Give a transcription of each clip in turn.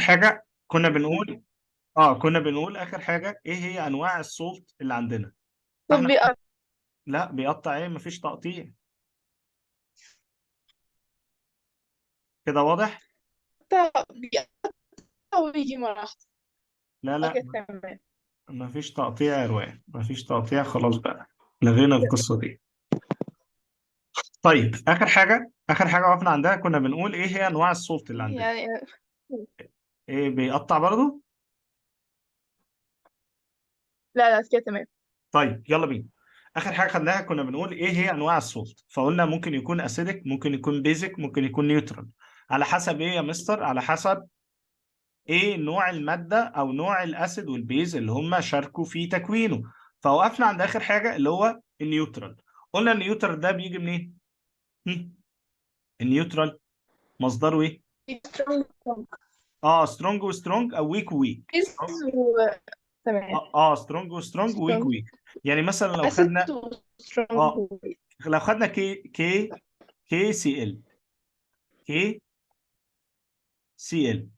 حاجة كنا بنقول، كنا بنقول اخر حاجة ايه هي انواع ال salt اللي عندنا. صوت فاحنا بيقطع. لا بيقطع ايه، مفيش تقطيع كده، واضح؟ بيقطع ويجي مرة واحدة. لا لا okay تمام. مفيش تقطيع يا روان، مفيش تقطيع خلاص بقى، لغينا القصة دي. طيب اخر حاجة، اخر حاجة وقفنا عندها كنا بنقول ايه هي انواع ال salt اللي عندنا. يعني ايه بيقطع برضو؟ لا لا كده تمام. طيب يلا بينا. اخر حاجة خدناها كنا بنقول ايه هي انواع ال salt، فقلنا ممكن يكون acidic، ممكن يكون basic، ممكن يكون neutral، على حسب ايه يا مستر؟ على حسب ايه نوع المادة او نوع ال acid وال base اللي هم شاركوا في تكوينه. فوقفنا عند اخر حاجة اللي هو ال neutral. قلنا ال neutral ده بيجي منين؟ ال neutral مصدره ايه؟ strong و strong او weak weak. تمام. strong و strong weak strong. weak. يعني مثلا لو acid خدنا و strong weak. لو خدنا كي كي كي سي ال، كي سي ال،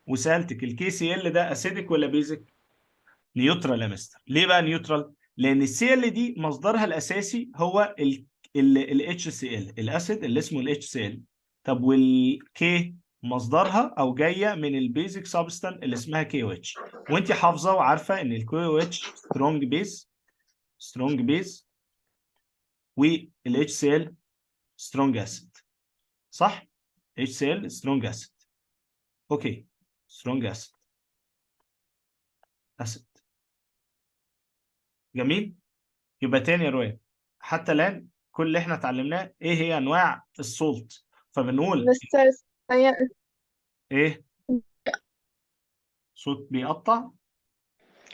وسالتك ال KCl ده acidic ولا basic؟ neutral يا مستر. ليه بقى neutral؟ لان ال Cl دي مصدرها الاساسي هو ال HCl، ال acid اللي اسمه ال HCl. طب وال K مصدرها او جاية من ال basic substance اللي اسمها KOH، وانت حافظه وعارفه ان ال KOH strong base، strong base، وال HCl strong acid، صح؟ HCl strong acid. okay، strong acid، acid. جميل. يبقى تاني يا روان، حتى الان كل اللي احنا اتعلمناه ايه هي انواع ال salt. فبنقول مستر ثانية. ايه؟ صوت بيقطع؟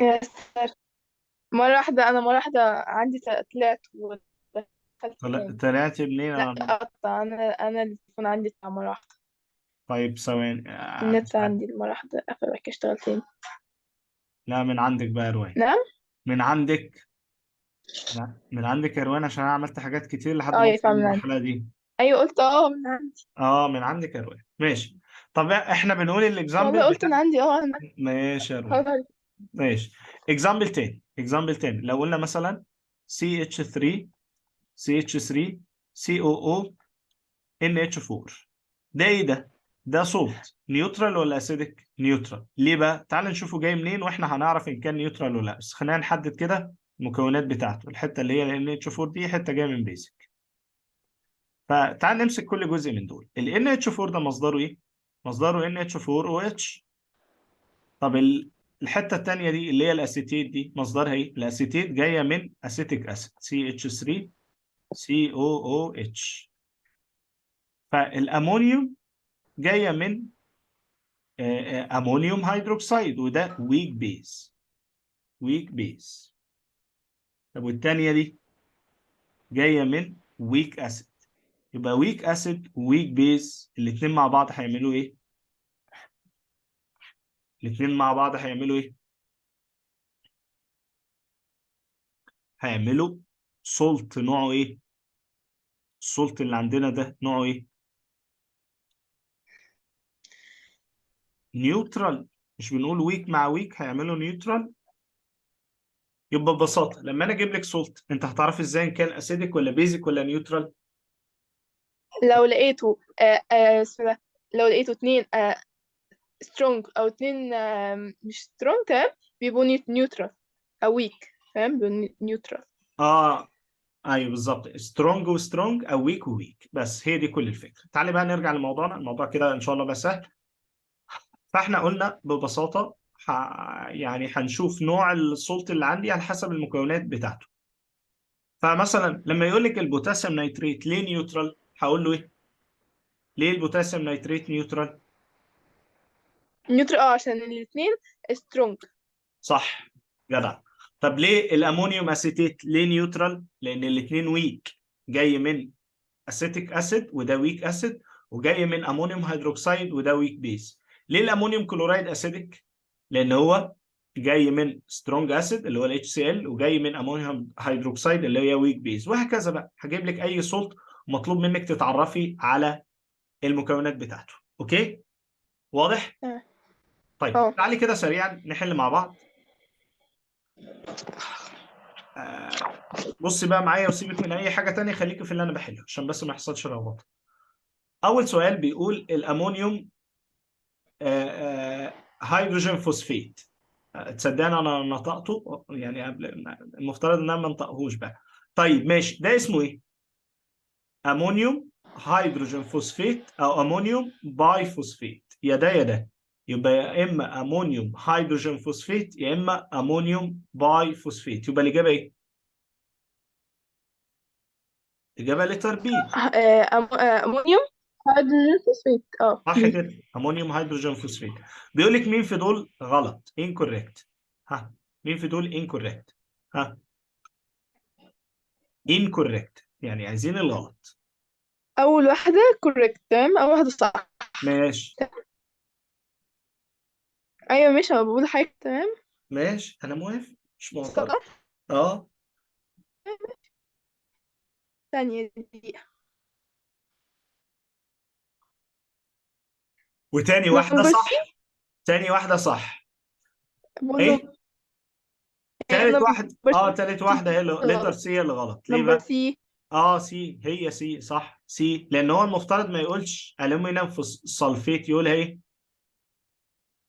يا مستر مرة واحدة، أنا مرة واحدة عندي طلعت ودخلت تاني. طلعت منين؟ لا انا قطع، أنا التليفون عندي طلع مرة واحدة. طيب ثواني، النت مش عارف. عندي مرة واحدة قفل، بعد كده اشتغل تاني. لا من عندك بقى يا روان. نعم؟ من عندك. لا من عندك يا روان، عشان انا عملت حاجات كتير لحد ما يا اوصل فاهم من عندي. للمرحلة دي. ايوه قلت من عندي. من عندك يا روان، ماشي. طب احنا بنقول ال example والله قلت بتاع من عندي، انا ماشي يا روان. خلاص. ماشي. example تاني، example تاني. لو قلنا مثلا CH3، CH3، COO، NH4، ده ايه ده؟ ده salt neutral ولا acidic؟ neutral. ليه بقى؟ تعال نشوفه جاي منين واحنا هنعرف ان كان neutral ولا لا. بس خلينا نحدد كده المكونات بتاعته. الحتة اللي هي ال NH4 دي حتة جاية من basic. فتعال نمسك كل جزء من دول. ال NH4 ده مصدره ايه؟ مصدره NH4OH. طب الحتة الثانية دي اللي هي ال acetate دي مصدرها ايه؟ ال acetate جاية من acetic acid CH3COOH. فالامونيوم جاية من ammonium hydroxide، وده weak base، weak base. طب والثانية دي جاية من weak acid، يبقى weak acid و weak base الاثنين مع بعض هيعملوا ايه؟ الاثنين مع بعض هيعملوا ايه؟ هيعملوا salt نوعه ايه؟ ال salt اللي عندنا ده نوعه ايه؟ neutral. مش بنقول weak مع weak هيعملوا neutral؟ يبقى ببساطة لما انا اجيب لك salt انت هتعرفي ازاي ان كان acidic ولا basic ولا neutral؟ لو لقيته، اسمه ده، لو لقيته اتنين، strong او اتنين، مش strong، تمام، بيبقوا neutral او weak، تمام، بيبقوا neutral. ايوه بالظبط، strong و strong او weak و weak، بس هي دي كل الفكرة. تعالي بقى نرجع لموضوعنا، الموضوع كده ان شاء الله بقى سهل. فاحنا قلنا ببساطة هنشوف نوع ال salt اللي عندي على حسب المكونات بتاعته. فمثلا لما يقول لك ال potassium nitrate ليه neutral، هقول له ايه؟ ليه ال potassium nitrate neutral؟ neutral عشان الاثنين strong. صح جدع. طب ليه ال ammonium acetate ليه neutral؟ لان الاثنين weak، جاي من acetic acid وده weak acid، وجاي من ammonium hydroxide وده weak base. ليه ال ammonium chloride acidic؟ لان هو جاي من strong acid اللي هو ال HCl، وجاي من ammonium hydroxide اللي هي weak base، وهكذا بقى. هجيب لك اي salt مطلوب منك تتعرفي على المكونات بتاعته. okay؟ واضح؟ تمام. طيب اه. تعالي كده سريعا نحل مع بعض. بصي بقى معايا وسيبك من اي حاجة تانية، خليكي في اللي انا بحله عشان بس ما يحصلش لخبطة. اول سؤال بيقول الامونيوم hydrogen phosphate. تصدقني انا نطقته يعني قبل، المفترض ان انا ما انطقهوش بقى. طيب ماشي، ده اسمه ايه؟ ammonium hydrogen phosphate او ammonium biphosphate. يا ده يا ده، يبقى يا اما ammonium hydrogen phosphate يا اما ammonium biphosphate. يبقى الاجابة ايه؟ الاجابة letter B. Ammonium hydrogen phosphate. اه صح B. كده، ammonium hydrogen phosphate. بيقول لك مين في دول غلط؟ incorrect. ها، مين في دول incorrect؟ ها، incorrect يعني عايزين الغلط. اول واحدة correct، تمام، اول واحدة صح. ماشي. ايوه ماشي، انا بقول حاجة. تمام. ماشي، انا موافق، مش معترض. صح. اه. ثانية دقيقة. وتاني واحدة number صح. C. تاني واحدة صح. بقول ايه؟ تالت number واحد. تالت واحدة هي اللي letter غلط. C اللي غلط. ليه number بقى؟ C. C، هي C صح، C، لان هو المفترض ما يقولش aluminum sulfate، يقولها ايه؟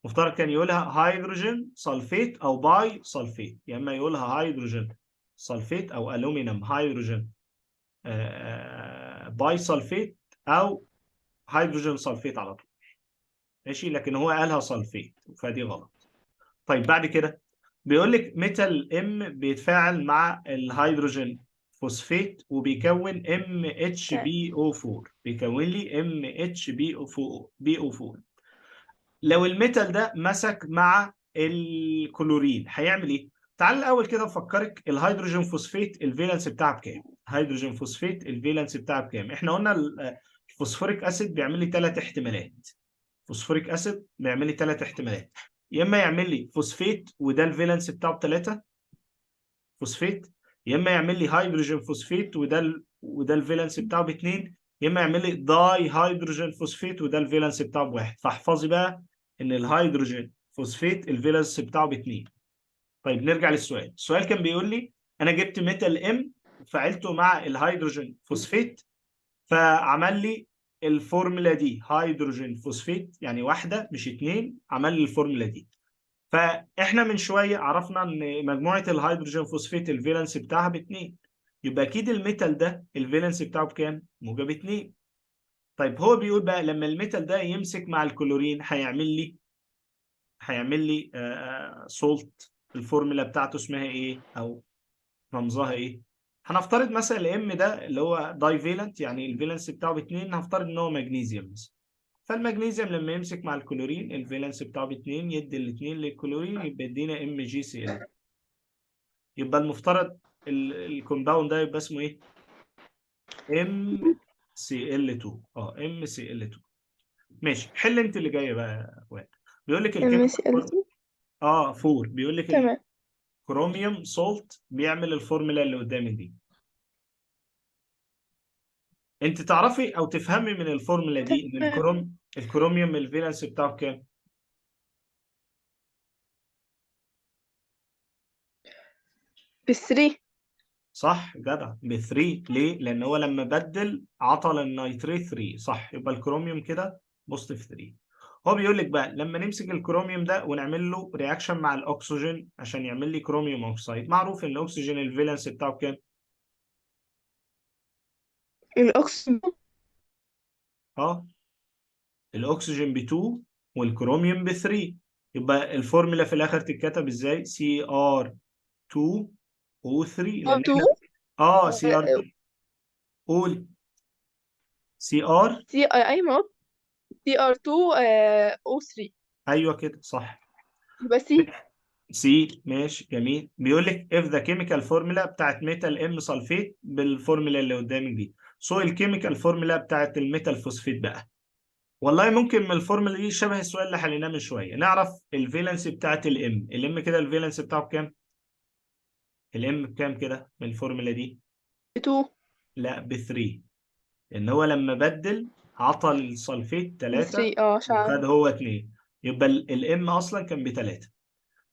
المفترض كان يقولها hydrogen sulfate او bisulfate، يا اما يقولها hydrogen sulfate او aluminum hydrogen bisulfate او hydrogen sulfate على طول. ماشي، لكن هو قالها sulfate فدي غلط. طيب بعد كده بيقول لك metal M بيتفاعل مع ال hydrogen phosphate وبيكون ام اتش بي او 4، بيكون لي ام اتش بي او 4، بي او 4. لو ال metal ده مسك مع الكلورين هيعمل ايه؟ تعال الاول كده افكرك، ال hydrogen phosphate ال valence بتاعه بكام؟ hydrogen phosphate ال valence بتاعه بكام؟ احنا قلنا ال phosphoric acid بيعمل لي 3 احتمالات. phosphoric acid بيعمل لي 3 احتمالات، يا اما يعمل لي فوسفيت وده ال valence بتاعه ب3 فوسفيت، يا اما يعمل لي hydrogen phosphate وده ال valence بتاعه ب2، يا اما يعمل لي dihydrogen phosphate وده ال valence بتاعه ب1. فاحفظي بقى ان ال hydrogen phosphate ال valence بتاعه ب2. طيب نرجع للسؤال. السؤال كان بيقول لي انا جبت metal M وفعلته مع ال hydrogen phosphate فعمل لي الفورمولا دي، hydrogen phosphate يعني واحدة مش 2، عمل لي الفورمولا دي. فاحنا من شوية عرفنا ان مجموعة ال hydrogen phosphate ال valence بتاعها ب2، يبقى اكيد ال metal ده ال valence بتاعه بكام؟ موجب 2. طيب هو بيقول بقى لما ال metal ده يمسك مع الكلورين هيعمل لي salt، ال formula بتاعته اسمها ايه او رمزها ايه؟ هنفترض مثلا ال M ده اللي هو divalent يعني ال valence بتاعه ب2، هنفترض ان هو مغنيسيوم مثلا. فالمغنيسيوم لما يمسك مع ال chlorine ال valence بتاعه ب2، يدي الاثنين للكلورين يبقى يدينا MgCl. يبقى المفترض ال compound ده يبقى اسمه ايه؟ MCl 2. MCl 2. ماشي، حل انت اللي جاية بقى يا وائل. بيقول لك M ال chemical Cl 2. 4. بيقول لك تمام. ال chromium salt بيعمل الفورمولا اللي قدامي دي. انت تعرفي او تفهمي من الفورمولا دي ان ال chromium ال valence بتاعه بكام؟ ب 3. صح، جدع، ب 3. ليه؟ لان هو لما بدل عطى لل nitrate 3، صح؟ يبقى الكروميوم كده positive 3. هو بيقول لك بقى لما نمسك الكروميوم ده ونعمل له reaction مع الاكسجين عشان يعمل لي chromium oxide، معروف ان الاكسجين ال valence بتاعه بكام؟ الاكسجين الاكسجين ب 2 والكروميوم ب 3، يبقى الفورمولا في الاخر تتكتب ازاي؟ Cr 2 O 3، لان 2. احنا Cr 2. قول Cr. C اي ما Cr 2 O 3. ايوه كده صح. يبقى C. C ماشي جميل. بيقول لك if the chemical formula بتاعت metal M sulfate بال formula اللي قدامك دي. so ال chemical formula بتاعت ال metal phosphate بقى، والله ممكن من الفورمولا دي شبه السؤال اللي حليناه من شوية نعرف ال valence بتاعت ال M. ال M كده ال valence بتاعه بكام؟ ال M بكام كده من الفورمولا دي؟ 2. لا ب 3، لان هو لما بدل عطى ال sulfate 3 3، اه عشان وخد هو 2، يبقى ال M اصلا كان ب3.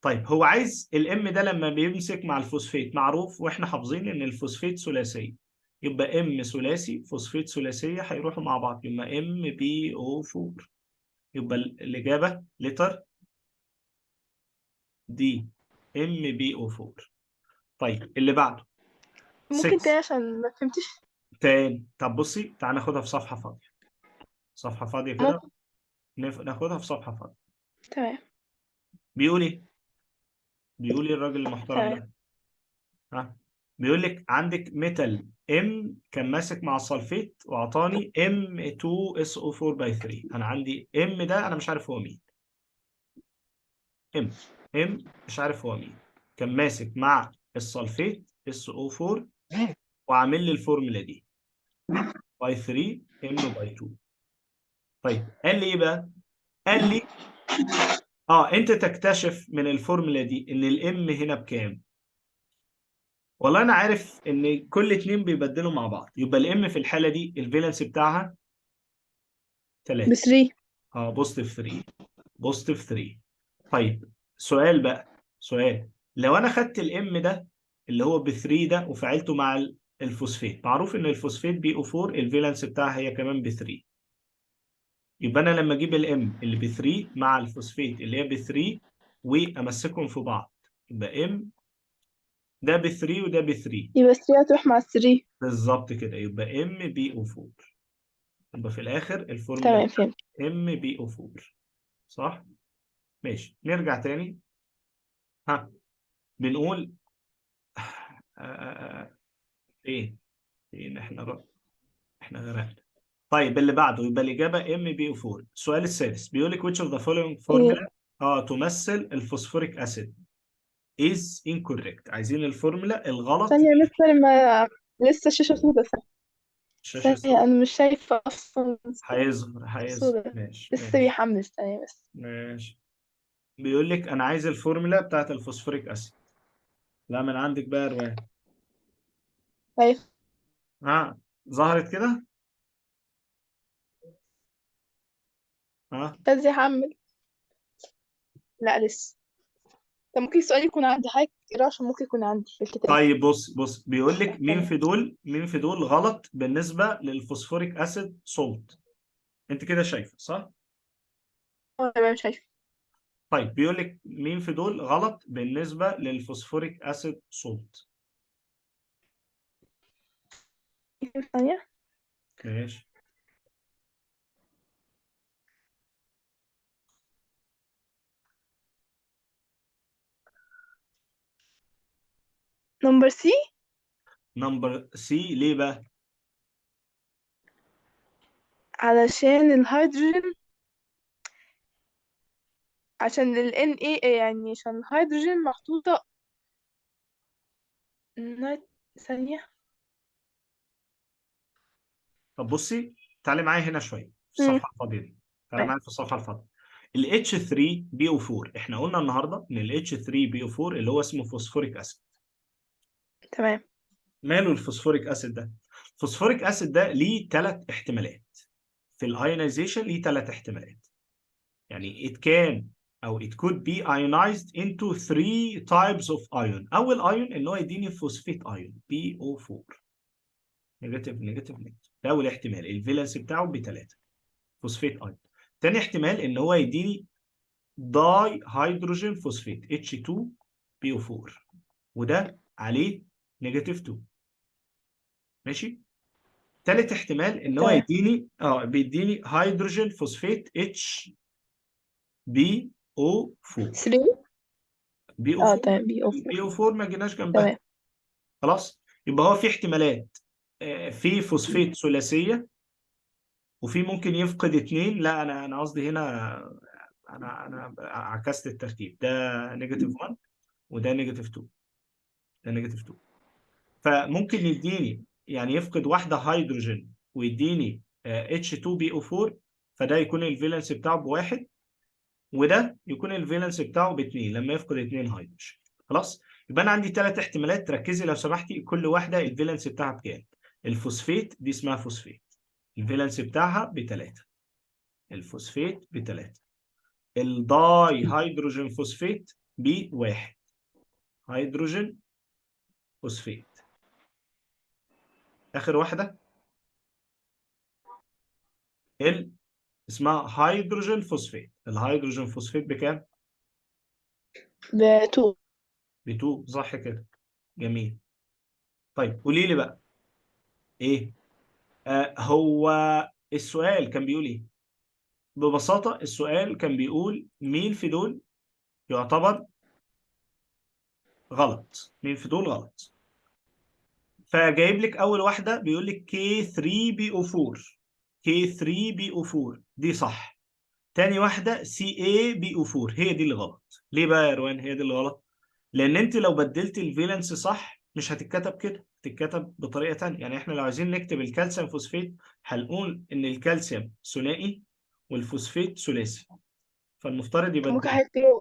طيب هو عايز ال M ده لما بيمسك مع الفوسفيت، معروف واحنا حافظين ان الفوسفيت ثلاثية، يبقى M ثلاثي فوسفيت ثلاثية هيروحوا مع بعض، يبقى MPO 4. يبقى الاجابة letter D، MPO 4. طيب اللي بعده ممكن 6. تاني عشان ما فهمتش. تاني. طب بصي تعال ناخدها في صفحة فاضية، صفحة فاضية كده. ممكن. ناخدها في صفحة فاضية. تمام. بيقول ايه؟ بيقول ايه الراجل المحترم تمام. ده؟ ها، بيقول لك عندك metal M كان ماسك مع ال sulfate واعطاني M 2 SO 4 by 3. انا عندي M ده انا مش عارف هو مين، M M مش عارف هو مين، كان ماسك مع ال sulfate SO 4 وعامل لي الفورمولا دي by 3 M by 2. طيب قال لي ايه بقى؟ قال لي انت تكتشف من الفورمولا دي ان ال M هنا بكام؟ والله انا عارف ان كل اتنين بيبدلوا مع بعض، يبقى ال M في الحالة دي ال valence بتاعها 3. ب 3. Positive 3، positive 3. طيب سؤال بقى، سؤال، لو انا خدت ال M ده اللي هو ب 3 ده وفعلته مع الفوسفيت، معروف ان ال phosphate PO 4 ال valence بتاعها هي كمان ب 3، يبقى انا لما اجيب ال M اللي ب 3 مع الفوسفيت اللي هي ب 3 وامسكهم في بعض، يبقى M ده ب 3 وده ب 3. يبقى 3 هتروح مع 3. بالظبط كده، يبقى MPO 4. يبقى في الاخر الفورمولا تمام فهمت. MPO 4، صح؟ ماشي، نرجع تاني. ها بنقول ايه؟ ايه احنا غرقنا. طيب اللي بعده، يبقى الاجابة MPO 4. السؤال السادس بيقول لك which of the following formula تمثل ال phosphoric acid is incorrect. عايزين الفورمولا الغلط. ثانية يا مستر، ما لسه الشاشة سودة. الشاشة ثانية سودة. أنا مش شايفة أصلا. هيظهر. سودة. ماشي، لسه ماشي. بيحمل، ثانية بس. ماشي. بيقول لك أنا عايز الفورمولا بتاعت ال phosphoric acid. لا من عندك بقى يا روان. طيب. ظهرت كده؟ ها؟ بس يحمل. لا لسه. طب ممكن السؤال يكون عندي حاجة كتير عشان ممكن يكون عندي في الكتاب. طيب بص بيقول لك تمام. مين في دول غلط بالنسبة لل phosphoric acid salt. انت كده شايفه صح؟ تمام شايفه. طيب بيقول لك مين في دول غلط بالنسبة لل phosphoric acid salt. ثانية. ماشي. Number C. Number C ليه بقى؟ علشان الهيدروجين، عشان ال Na، يعني عشان الهيدروجين محطوطة ثانية. طب بصي تعالي معايا هنا شوية في الصفحة الفاضية دي، تعالي معايا في الصفحة الفاضية. ال H3PO4، احنا قلنا النهارده ان ال H3PO4 اللي هو اسمه phosphoric acid. تمام. ماله ال phosphoric acid ده؟ ال phosphoric acid ده ليه 3 احتمالات في ال ionization، ليه 3 احتمالات. يعني it can او it could be ionized into 3 types of ion. اول ايون ان هو يديني phosphate ion PO4 negative negative negative، ده اول احتمال، ال valence بتاعه ب3 phosphate ion. تاني احتمال ان هو يديني dihydrogen phosphate H2PO4 وده عليه negative 2. ماشي. تالت احتمال ان هو يديني بيديني hydrogen phosphate HPO4. 3. PO 4. تمام، PO 4. PO 4 ما جيناش جنبها. تمام. خلاص، يبقى هو في احتمالات، في فوسفيت ثلاثية، وفي ممكن يفقد 2. لا انا قصدي هنا انا عكست الترتيب، ده negative 1 وده negative 2، ده negative 2. فممكن يديني يعني يفقد واحدة هيدروجين ويديني H2PO4، فده يكون ال valence بتاعه ب1، وده يكون ال valence بتاعه ب2 لما يفقد 2 هيدروجين. خلاص، يبقى انا عندي 3 احتمالات. ركزي لو سمحتي، كل واحدة ال valence بتاعها بكام. الفوسفيت دي اسمها فوسفيت، ال valence بتاعها بتلاتة، الفوسفات بتلاتة. ال dihydrogen phosphate بواحد، hydrogen phosphate. اخر واحدة ال اسمها hydrogen phosphate. ال hydrogen phosphate بكام؟ ب two. ب 2، صح كده. جميل. طيب قولي لي بقى ايه هو السؤال كان بيقول ايه؟ ببساطة السؤال كان بيقول مين في دول يعتبر غلط، مين في دول غلط. فجايب لك اول واحدة بيقول لك K3PO4، K3PO4 دي صح. تاني واحدة CaPO4 هي دي اللي غلط. ليه بقى يا روان هي دي اللي غلط؟ لان انت لو بدلت ال valence صح مش هتتكتب كده، هتتكتب بطريقة تانية. يعني احنا لو عايزين نكتب ال calcium phosphate هنقول ان الكالسيوم ثنائي والفوسفات ثلاثي، فالمفترض ممكن يبدل. حضرتك تقرا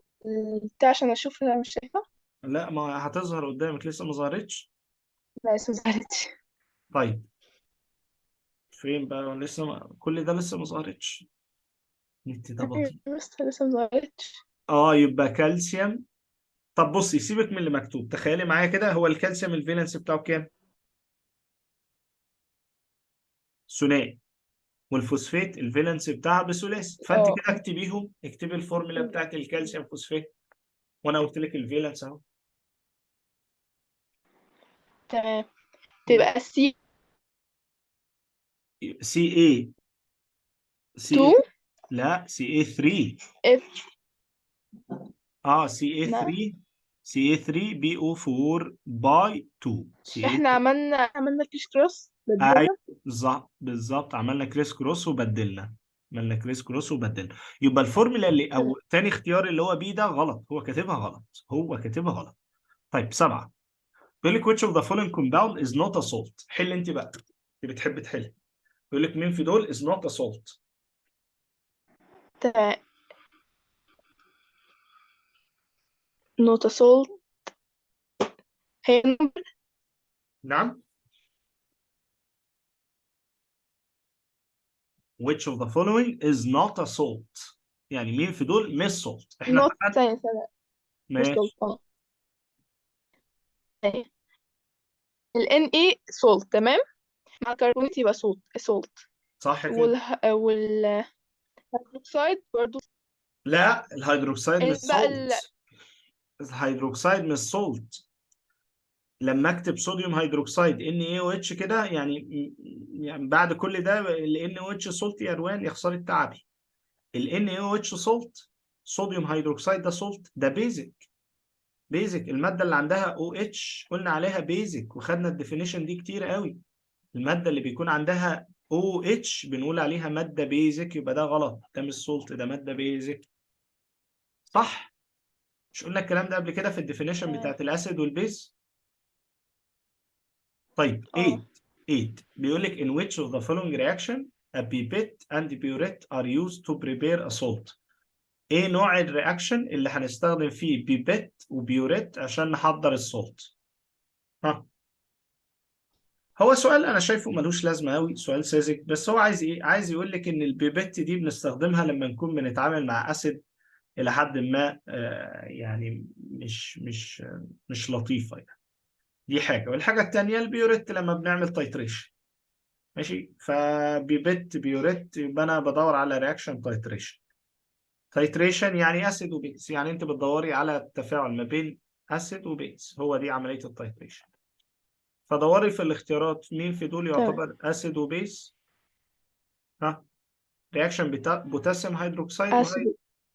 بتاع عشان اشوف، انا مش شايفة. لا ما هتظهر قدامك، لسه ما ظهرتش. لا لسه مظهرتش. طيب فين بقى؟ لسه ما... كل ده لسه ما ظهرتش. النت ده بطيء. بس لسه مظهرتش. يبقى كالسيوم. طب بصي سيبك من اللي مكتوب، تخيلي معايا كده، هو الكالسيوم ال valence بتاعه كام؟ ثنائي، والفوسفات ال valence بتاعها بثلاثي، فانت كده اكتبيهم، اكتبي الفورمولا بتاعت ال calcium phosphate وانا قلت لك ال valence اهو. تمام، تبقى C سي اي، سي 2 لا سي اي 3. اف. سي اي نعم. 3، سي اي 3 بي او 4 by 2. سي اي احنا عملنا criss cross بدلنا. ايوه بالظبط، عملنا criss cross وبدلنا، عملنا criss cross وبدلنا. يبقى الفورمولا اللي او تاني اختيار اللي هو B ده غلط، هو كاتبها غلط، هو كاتبها غلط. طيب 7 بيقول لك which of the following compound is not a salt. حل انت بقى، انت بتحب تحل. بيقول لك مين في دول is not a salt. تمام، not a salt هي نعم. which of the following is not a salt، يعني مين في دول مش salt. احنا not اتفقنا. ثانية ثانية مش ماشي. salt. ثانية. ال Na salt، تمام، مع الكربونات يبقى salt، salt. صح كده. وال هيدروكسيد برضو. لا الهيدروكسيد مش بقى salt، الهيدروكسيد مش salt. لما اكتب sodium hydroxide NaOH كده، يعني بعد كل ده ال NaOH salt يا روان، يا خسارة تعبي. ال NaOH salt، sodium hydroxide ده salt، ده basic. basic المادة اللي عندها OH قلنا عليها basic، وخدنا ال definition دي كتير قوي. المادة اللي بيكون عندها OH بنقول عليها مادة basic، يبقى ده غلط، ده مش salt، ده مادة basic. صح؟ مش قلنا الكلام ده قبل كده في ال definition بتاعت ال acid وال base؟ طيب 8 بيقول لك in which of the following reaction a pipette and burette are used to prepare a salt. ايه نوع ال reaction اللي هنستخدم فيه pipette و burette عشان نحضر ال salt؟ ها، هو سؤال انا شايفه ملوش لازمه قوي، سؤال ساذج، بس هو عايز ايه؟ عايز يقول لك ان ال pipette دي بنستخدمها لما نكون بنتعامل مع acid الى حد ما، يعني مش لطيفة يعني. دي حاجة. والحاجة الثانية ال burette لما بنعمل titration. ماشي، ف pipette burette يبقى انا بدور على reaction titration. titration يعني acid و base، يعني انت بتدوري على التفاعل ما بين acid و base، هو دي عملية ال titration. فدوري في الاختيارات مين في دول يعتبر acid و base. ها، reaction بتاع potassium hydroxide acid.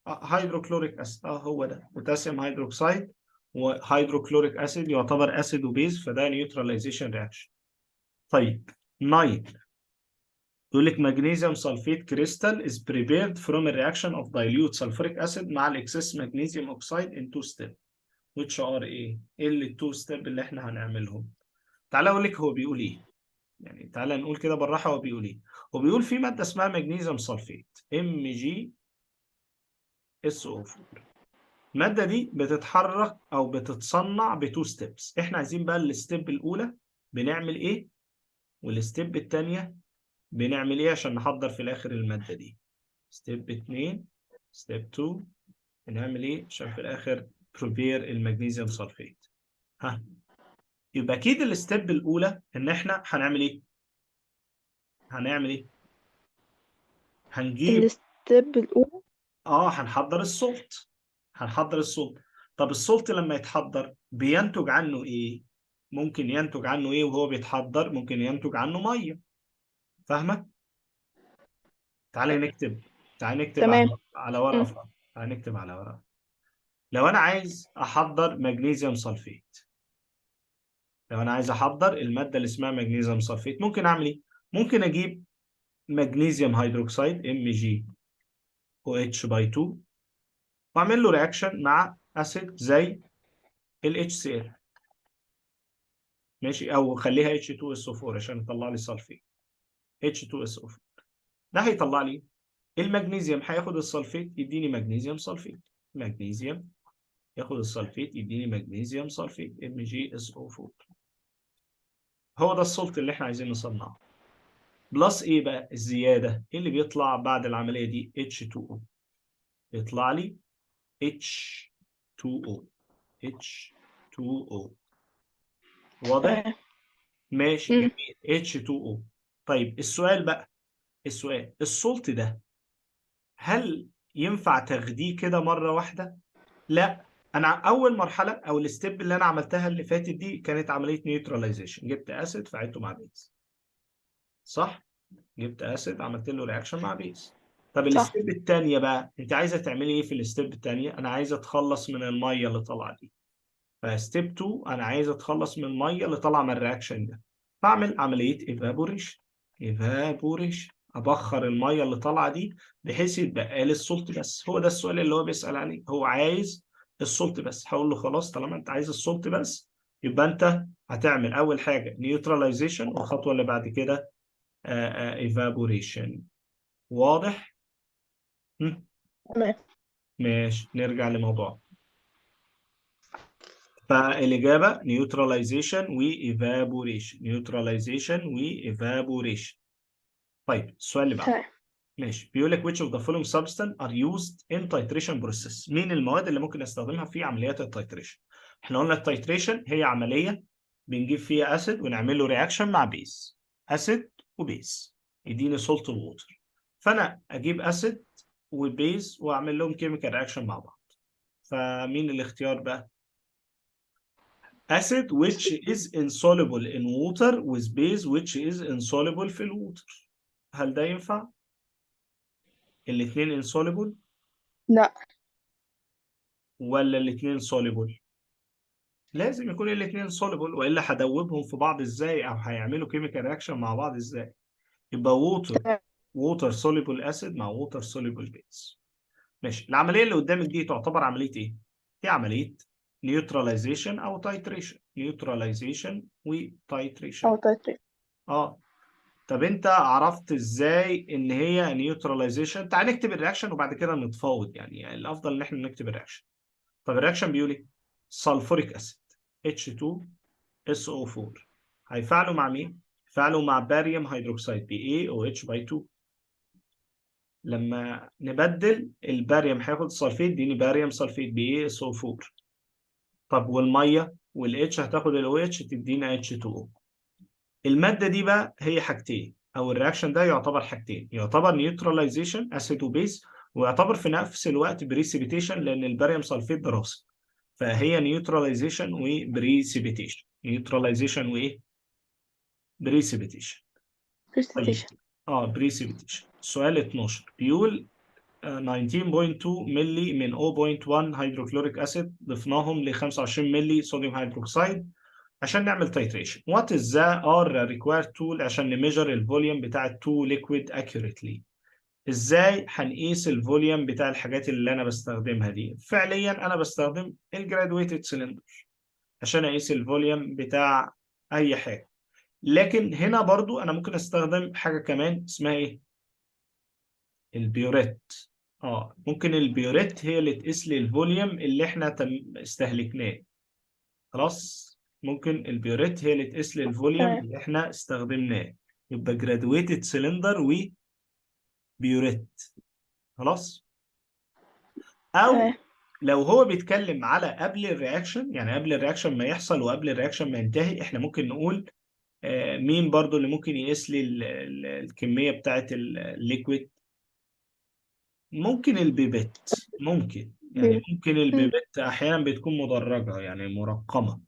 hydrochloric acid. هو ده potassium hydroxide و hydrochloric acid يعتبر acid و base، فده neutralization reaction. طيب 9 يقول لك magnesium sulfate crystal is prepared from a reaction of dilute sulfuric acid مع ال excess magnesium oxide in two step which are ايه؟ ايه اللي two step اللي احنا هنعملهم؟ تعالى اقول لك هو بيقول ايه. يعني تعالى نقول كده بالراحة هو بيقول ايه. هو بيقول في مادة اسمها magnesium sulfate MgSO4. المادة دي بتتحرك او بتتصنع ب two steps. احنا عايزين بقى ال step الاولى بنعمل ايه وال step الثانية بنعمل ايه عشان نحضر في الاخر المادة دي؟ step 2، step 2، بنعمل ايه عشان في الاخر prepare ال magnesium sulfate؟ ها، يبقى اكيد ال step الاولى ان احنا هنعمل ايه؟ هنعمل ايه؟ هنجيب ال step الأولى. اه، هنحضر ال salt، هنحضر ال salt. طب ال salt لما يتحضر بينتج عنه ايه؟ ممكن ينتج عنه ايه وهو بيتحضر؟ ممكن ينتج عنه ميه، فاهمه؟ تعالي نكتب، تعالي نكتب على ورقة فاضية. تعالي نكتب على ورقه. لو انا عايز احضر magnesium sulfate، لو انا عايز احضر المادة اللي اسمها magnesium sulfate، ممكن اعمل ايه؟ ممكن اجيب magnesium hydroxide MgOH by 2 واعمل له reaction مع acid زي ال HCl، ماشي، او خليها H2SO4 عشان يطلع لي sulfate. H2SO4 ده هيطلع لي المغنيسيوم، هياخد ال sulfate يديني magnesium sulfate، magnesium ياخد ال sulfate يديني magnesium sulfate MgSO4. هو ده ال salt اللي احنا عايزين نصنعه. plus ايه بقى الزياده؟ ايه اللي بيطلع بعد العملية دي؟ H2O. يطلع لي H2O، H2O، واضح؟ تمام. ماشي. جميل، H2O. طيب السؤال بقى، السؤال، ال salt ده هل ينفع تاخديه كده مرة واحدة؟ لا، انا اول مرحلة او ال step اللي انا عملتها اللي فاتت دي كانت عملية neutralization، جبت acid فعلته مع base، صح؟ جبت acid عملت له reaction مع base. طب ال step الثانية بقى انت عايزه تعملي ايه في ال step الثانية؟ انا عايزه اتخلص من المية اللي طالعه دي. ف step 2 انا عايز اتخلص من المية اللي طالعه من ال reaction ده، فاعمل عملية evaporation، evaporation، ابخر المية اللي طالعه دي بحيث يتبقى لي ال salt بس. هو ده السؤال اللي هو بيسأل عليه، هو عايز ال salt بس. هقول له خلاص، طالما انت عايز ال salt بس يبقى انت هتعمل اول حاجة neutralization، والخطوة اللي بعد كده evaporation. واضح؟ هم؟ تمام. ماشي، نرجع لموضوع. فالإجابة neutralization و evaporation، neutralization و evaporation. طيب السؤال اللي بعده. تمام. ماشي، بيقول لك which of the following substance are used in titration process؟ مين المواد اللي ممكن نستخدمها في عمليات ال titration؟ احنا قلنا ال titration هي عملية بنجيب فيها acid ونعمل له reaction مع base، acid و base يديني salt water. فانا اجيب acid و base واعمل لهم chemical reaction مع بعض. فمين الاختيار بقى؟ acid which is insoluble in water with base which is insoluble في ال water، هل ده ينفع؟ الاثنين insoluble؟ لا. ولا الاثنين soluble؟ لازم يكون الاثنين soluble، والا هدوبهم في بعض ازاي او هيعملوا chemical reaction مع بعض ازاي؟ يبقى water water soluble acid مع water soluble base. ماشي، العملية اللي قدامك دي تعتبر عملية ايه؟ دي عملية neutralization او titration، neutralization و titration. او titrate. اه، طب انت عرفت ازاي ان هي neutralization؟ تعال نكتب ال reaction وبعد كده نتفاوض، يعني الافضل ان احنا نكتب ال reaction. طب ال reaction بيقول ايه؟ sulfuric acid H2SO4 هيفعلوا مع مين؟ هيفعلوا مع barium hydroxide BaOH by 2. لما نبدل الباريوم هياخد sulfate يديني barium sulfate BaSO4. طب والمية وال H هتاخد ال OH تدينا H2O. المادة دي بقى هي حاجتين، او ال reaction ده يعتبر حاجتين، يعتبر neutralization acid و base، ويعتبر في نفس الوقت precipitation لان ال barium sulfate ده راسب، فهي neutralization و precipitation، neutralization وايه؟ precipitation. طيب precipitation. اه، precipitation. سؤال 12 بيقول 19.2 ملي من 0.1 hydrochloric acid ضفناهم ل 25 ملي sodium hydroxide عشان نعمل titration. What is the R required tool عشان ن measure ال volume بتاع ال two liquid accurately؟ ازاي هنقيس ال volume بتاع الحاجات اللي انا بستخدمها دي؟ فعليا انا بستخدم ال graduated cylinder عشان اقيس ال volume بتاع اي حاجه، لكن هنا برضو انا ممكن استخدم حاجة كمان اسمها ايه؟ ال burette. ممكن ال burette هي اللي تقيس لي ال volume اللي احنا استهلكناه. خلاص، ممكن ال burette هي اللي تقيس لي ال volume اللي احنا استخدمناه. يبقى graduated cylinder و burette. خلاص. او تمام. لو هو بيتكلم على قبل ال reaction، يعني قبل ال reaction ما يحصل وقبل ال reaction ما ينتهي، احنا ممكن نقول مين برضو اللي ممكن يقيس لي الكمية بتاعت ال liquid؟ ممكن ال pipette، ممكن يعني ممكن ال pipette احيانا بتكون مدرجة يعني مرقمة،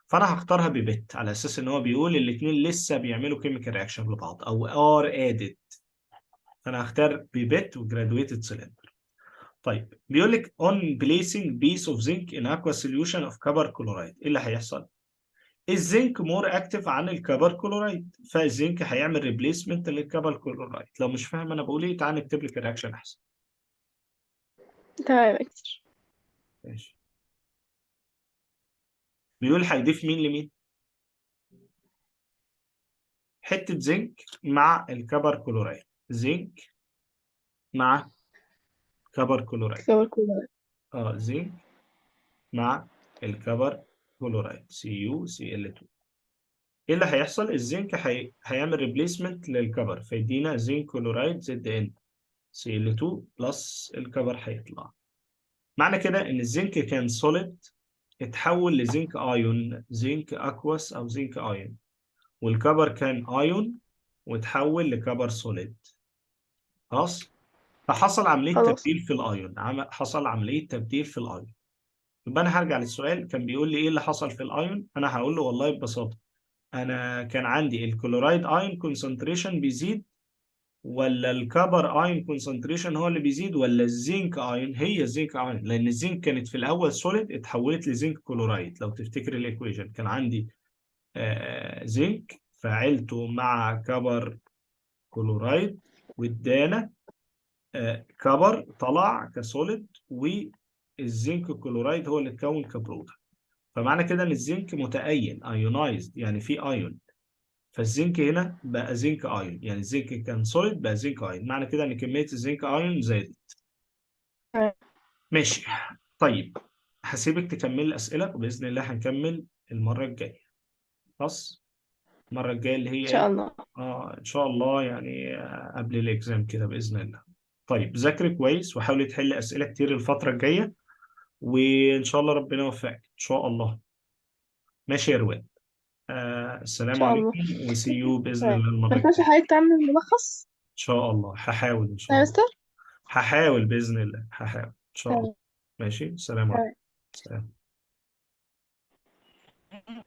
فانا هختارها pipette على اساس ان هو بيقول الاثنين لسه بيعملوا chemical reaction لبعض او are added، فانا هختار pipette و graduated cylinder. طيب بيقول لك on placing piece of zinc in aqueous solution of copper chloride، ايه اللي هيحصل؟ ال zinc more active عن ال copper chloride، فال zinc هيعمل replacement لل copper chloride. لو مش فاهم انا بقول ايه تعال نكتب لك ال reaction احسن. تمام اكتر. ماشي. بيقول هيضيف مين لمين؟ حتة زنك مع ال copper chloride، zinc مع copper chloride. copper chloride. زنك مع ال copper chloride CuCl 2. ايه اللي هيحصل؟ الزنك هيعمل replacement لل copper، فيدينا zinc chloride ZnCl 2 plus ال copper هيطلع. معنى كده ان الزنك كان solid اتحول ل zinc ion، zinc aqueous او zinc ion، وال copper كان ايون وتحول ل copper solid. خلاص؟ فحصل عملية خلاص. تبديل في الايون، حصل عملية تبديل في الايون. يبقى انا هرجع للسؤال كان بيقول لي ايه اللي حصل في الايون؟ انا هقول له والله ببساطة انا كان عندي ال chloride ion concentration بيزيد، ولا ال copper ion concentration هو اللي بيزيد، ولا ال zinc ion؟ هي ال zinc ion، لان الزنك كانت في الاول solid اتحولت ل zinc chloride. لو تفتكر ال equation كان عندي زنك فاعلته مع copper chloride وادانا copper طلع ك solid، وال zinc chloride هو اللي اتكون ك product. فمعنى كده ان الزنك متأين ionized، يعني في ايون، فالزنك هنا بقى zinc ion، يعني الزنك كان solid بقى zinc ion، معنى كده ان كمية ال zinc ion زادت. تمام. ماشي. طيب هسيبك تكمل الأسئلة وبإذن الله هنكمل المرة الجاية. خلاص؟ المرة الجاية اللي ان هي شاء ايه؟ الله. ان شاء الله، يعني قبل ال exam كده بإذن الله. طيب ذاكري كويس وحاولي تحلي أسئلة كتير الفترة الجاية، وإن شاء الله ربنا يوفقك إن شاء الله. ماشي يا رواد. ان السلام شاء الله. عليكم و see you بإذن تمام. الله المرة ما ينفعش الجاية. حضرتك تعمل ملخص؟ إن شاء الله هحاول إن شاء يا الله. مستر. هحاول بإذن الله، هحاول إن شاء الله. تمام. ماشي، السلام عليكم. تمام. سلام.